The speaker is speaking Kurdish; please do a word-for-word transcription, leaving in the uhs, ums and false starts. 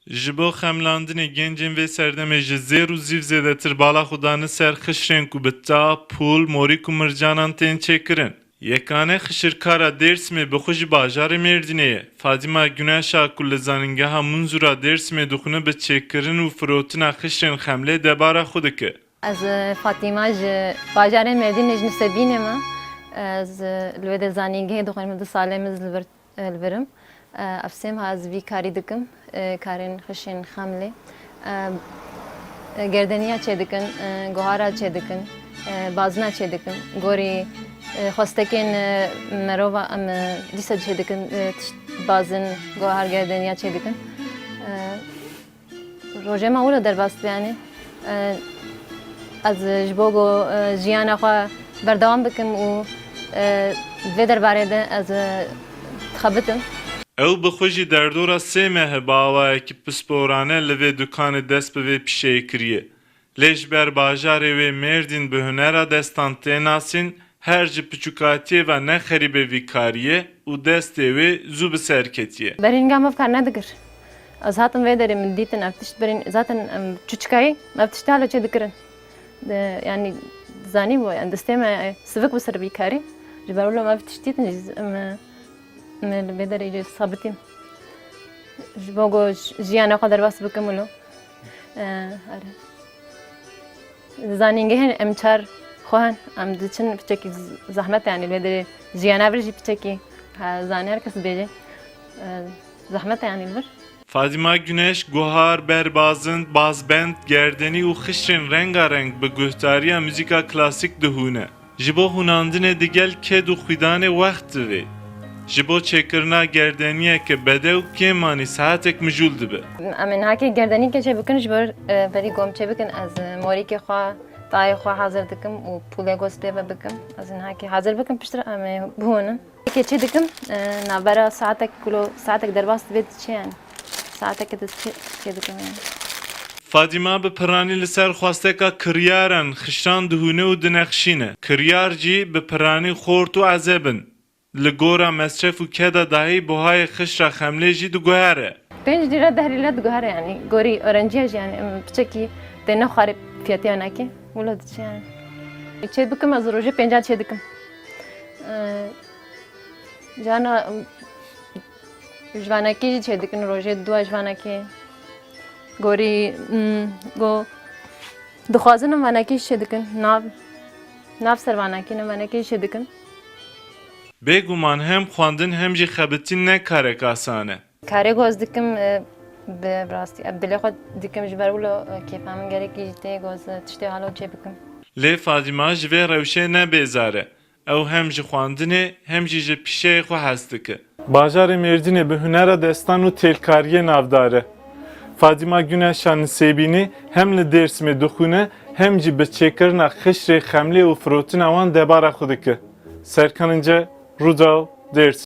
Ji bo xemlandinê gencên vê serdemê ji zêr û zîv zêdetir bala xwe dane ser xişrên ku bi ta, pûl, morîk û mircanan tên çêkirin. Yekane xişirkara Dêrsimê bi xwe ji bajarê Mêrdînê ye. Fadîma Guneşa ku li Zanîngeha Munzura Dêrsimê dixwine bi çêkirin û firotina xişrên xemlê debara xwe dike. Ez, e, Fatîma ji bajarê Mêrdînê ji Nisêbînê me. Ez, e, li wê de zanîngehê dixwînim, du salê min li vir, e, li vir im. E, ev sê meha ez vî karî dikim, e, karên xişên xemlê. E, e, gerdeniya çêdikin, e, guhara çêdikin, e, bazina çêdikin. Gorî, e, xwestekên, e, merova em, e, dîsa çêdikin, e, tişt bazin, guhar, gerdeniya çêdikin. E, Rojê me wilo derbas dibe, yanî, e, ez ji bo ku, e, jiyana xwe berdewam bikim û, e, vê derbarê de ez, e, dixebitim. Ew bi xwe jî derdora sê meh e bi awayekî pisporane li vê dukanê dest bi vê pîşeyê kiriye. Lê ji ber bajarê wê Mêrdîn bi hunera destan tê nasîn, her ji piçûkatiyê ve ne xerîbê vî karî ye û destê wê zû bi ser ketiye. Berînga me ev kar nedikir. Ez hatim vê derê, min dîtin ev tişt berîn, zaten em çûçikayî, me ev tişt halo çêdikirin. De, yanî zanîbû, yanî destê me sivik bi ser vî karî. Ji ber wilo me ev tişt dîtin, em, em li vê derê jî sabitîn. Ji bo ku j-, jiyana xwe derbas bikim wilo. E, erê. Zanîngehên em çar xwe hene, em diçin piçekî z-, zehmet e, yanî li vê derê jiyana vir jî piçekî, ha, zanî her kes dibêje, e, zehmet e, yanî li vir. Fadîma Guneş guhar, berbazin, bazbend, gerdenî û xişrên rengareng bi guhtariya muzîka klasîk dihûne. Ji bo hûnandinê digel ked û xwîdanê wext divê. Ji bo çêkirina gerdeniyeke bedew kêmanî saetek mijûl dibe. Em ê nihakê gerdenîkê çê bikin, ji bo, e, berî gom çê bikin, ez, e, morîkê xwe, tayê xwe hazir dikim û pûlê goz pê ve bikim. Ez ê nihakê hazir bikim, piştre em ê bihûnin. Kê çê dikim, e, navbera saetek kulo, saetek derbas dibe diçe yani. Saetek de çê, çê dikim yani. Fadîma bi piranî li ser xwesteka kiryaran xişran dihûne û dinexşîne. Kiryar jî bi piranî xort û ezeb in. Li gora mesref û keda dahî buhayê xişra xemlê jî diguhere. Pênc lîre, deh lîre diguhere yani. Gorî öğrenciya jî yani, em, piçekî tê nexwarê fiyatê anakê. Wilo diçe yani. Çê bikim, ez rojê pênca çê dikim. E, Cana, em, ji vanakî jî çê dikin, rojê dua ji vanakî. Gorî, em, go, dixwazin em vanakî jî çê dikin. Nav, nav ser vanakî, ne vanakî jî çê dikin. Bêguman hem xwendin hem jî xebitîn ne karek asan e. Karê goz dikim, e, bi rastî, ev dilê xwe dikim, ji ber wilo, e, kêfa min gerekî jî tê goz, e, tiştê halo çê bikim. Lê Fadîma ji vê rewşê ne bêzar e. Ew hem ji xwendinê hem jî ji pîşeyê xwe hez dike. Bajarê Mêrdînê bi hunera destan û têlkariyê navdar e. Fadîma Guneşa Nisêbînî hem li Dêrsimê dixwîne hem jî bi çêkirina xişrê xemlê û firotina wan debara xwe dike. Serkan İnce, Rûdaw, Dêrsim.